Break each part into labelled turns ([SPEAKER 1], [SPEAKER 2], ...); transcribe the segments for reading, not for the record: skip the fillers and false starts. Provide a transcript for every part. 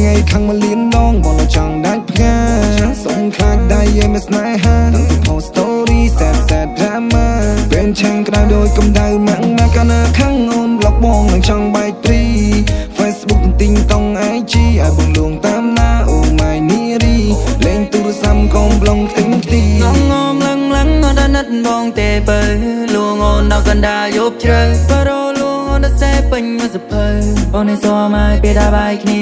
[SPEAKER 1] ថ្ងៃខឹងមកលៀនដងបងនៅចង់ដាច់ផ្កាសុំខ្លាចដៃឯមិនស្នេហាតាំងពី post story sad sad drama ពេលឆាំងក្តៅដោយកម្ដៅម៉ាក់ម៉ាក់កាលណាខឹងអូនប្លុកបងនឹងចង់បែកព្រី Facebook ទិញតង់ IG ឲ្យបងលួងតាមណាអូ my នារីលេងទូរស័ព្ទកុំប្លង់ខ្ទេញខ្ទី
[SPEAKER 2] ងងងលឹងលឹងអត់អាណិតបងទេបើលួងអូនដល់កណ្ដាលយប់ជ្រៅបើរលួងអូនដល់សេពេញមួយសភៅបងនេះសមឲ្យពេលដល់បាយគ្នា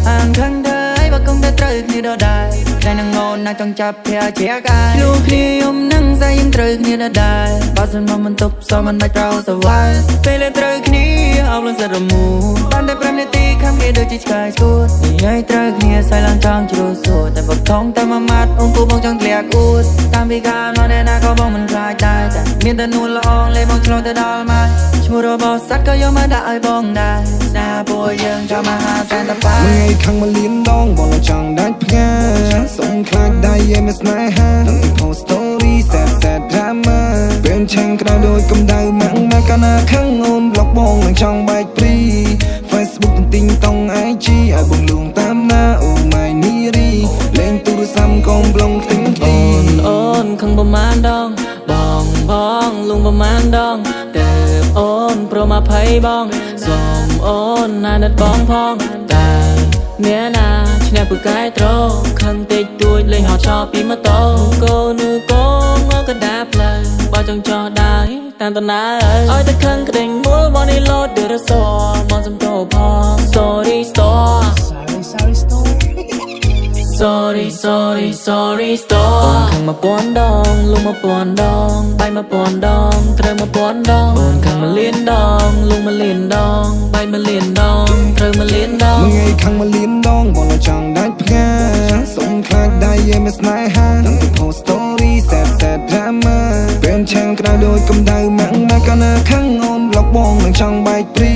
[SPEAKER 2] អានខឹងធ្វើអីបើគង់តែត្រូវគ្នាដដែលខ្លាញ់នឹងអូនណាចង់ចាប់ភែជាកាយលូគ្នាយំនឹងស្អីយើងត្រូវគ្នាដដែលបើសិនមកមិនទប់សមមិនបាច់ប្រោសវ៉ាពេលត្រូវគ្នាអបលសិតរមូបានតែ5នាទីខំគេដូចជាឆ្កែឈួតនិយាយត្រូវគ្នាស្អីឡើងចង់ជ្រុលសួរតែបើថងតែមួយម៉ាត់អូនគូបងចង់ធ្លាក់អួតតាមពីកាលមកអ្នកណាក៏បងមិនខ្លាចដែរតែមានតែនួនល្អងលេបងឆ្លងទៅដល់ម៉ាឈ្មោះរបស់សត្វក៏យកមកដាក់ឲ្យបងដែរស្នេហាពួកយើងចាំមហាសែនតប៉ា
[SPEAKER 1] មួយថ្ងៃខឹងមកលៀនដងបងនៅចង់ដាច់ផ្កាសុំខ្លាចដៃឯមិនស្នេហាតាំងពី post story sad sad drama ពេលឆាំងក្តៅដោយកម្ដៅម៉ាក់ម៉ាក់កាលណាខឹងអូនប្លុកបងនឹងចង់បែកព្រី Facebook ទិញតង់ IG ឲ្យបងលួងតាមណាអូ my នារីលេងទូរស័ព្ទកុំប្លង់ខ្ទេញខ្ទី
[SPEAKER 3] អូនអូនខឹងប្រមាណដងបងបងលួងប្រមាណដងទៅអូនព្រមអភ័យបងសូមអូនណានិតបងផងតើអ្នកណាឈ្នះពូកែត្រខឹងតិចតួចលេងហត់ចោលពីម៉ូតូកូនកងងកដាផ្លូវបើចង់ចោះដែរតាមដំណើរឲ្យតែខឹងក្តេញមូលបងនេះលោតឌឺរសបងសំទោផង Sorry store.
[SPEAKER 4] Sorry, sorry store.
[SPEAKER 3] Sorry, sorry, sorry store. អូនខឹង1000ដងលួង1000ដងបាយ1000ដងត្រូវ1000ដងអូនខឹងមួយលានដងលួងមួយលានដងបាយមួយលានដងត្រូវមួយលានដង
[SPEAKER 1] មួយថ្ងៃខឹងមកលៀនដងបងនៅចង់ដាច់ផ្កាសុំខ្លាចដៃឯមិនស្នេហាតាំងពី post story sad sad drama ពេលឆាំងក្តៅដោយកម្ដៅម៉ាក់ម៉ាក់កាលណាខឹងអូនប្លុកបងនឹងចង់បែកព្រី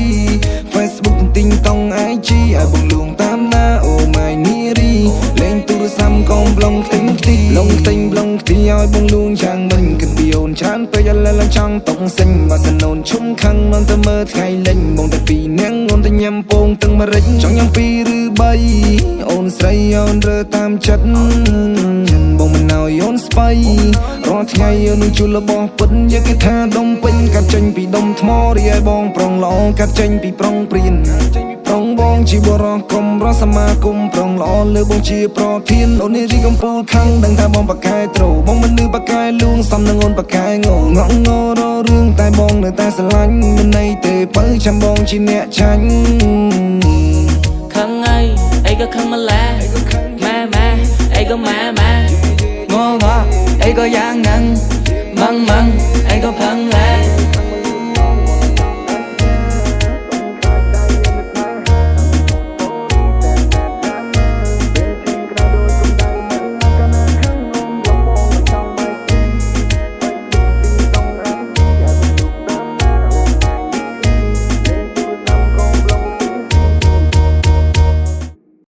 [SPEAKER 1] Facebook ទិញតង់ IG ឲ្យបងលួងតាមណាអូ my នារីលេងទូរស័ព្ទកុំប្លង់ខ្ទេញខ្ទីប្លង់ខ្ទេញប្លង់ខ្ទីឲ្យបងលួងយ៉ាងមិនគិតពីអូនច្រើនពេកឥឡូវឡើងចង់តុងសិញបើសិនអូនឈុំខឹងនន់ទៅមើលថ្ងៃលិញបងតែពីរនាងអូនទៅញ៉ាំពងទឹកម្រេចចង់ញ៉ាំពីរឬបីអូនស្រីអូនរើតាមចិត្តបងមិនឲ្យអូនស្បៃរាល់ថ្ងៃអូននឹងជួលរបស់ពិតយកគេថាដុំពេញកាត់ចេញពីដុំថ្មរីឯបងប្រុងល្អកាត់ចេញពីប្រុងព្រៀនប្រុងបងជាបរោះកុំរសមាគមប្រុងល្អលើបងជាប្រធានអូននេះរីកំពូលខឹងដឹងថាបងបកកែត្រូបងមិនលឺបកកែលួងសំនឹងអូនបកកែងងងងររឿងតែបងនៅតែស្រឡាញ់មិនន័យទេបើចាំបងជាអ្នកចាញ់
[SPEAKER 3] ខឹងអីអីក៏ខឹងម្ល៉េះម៉ែម៉ែអីក៏ម៉ែម៉ែ
[SPEAKER 2] ងងអីក៏យ៉ាងហ្នឹងម៉ងម៉ង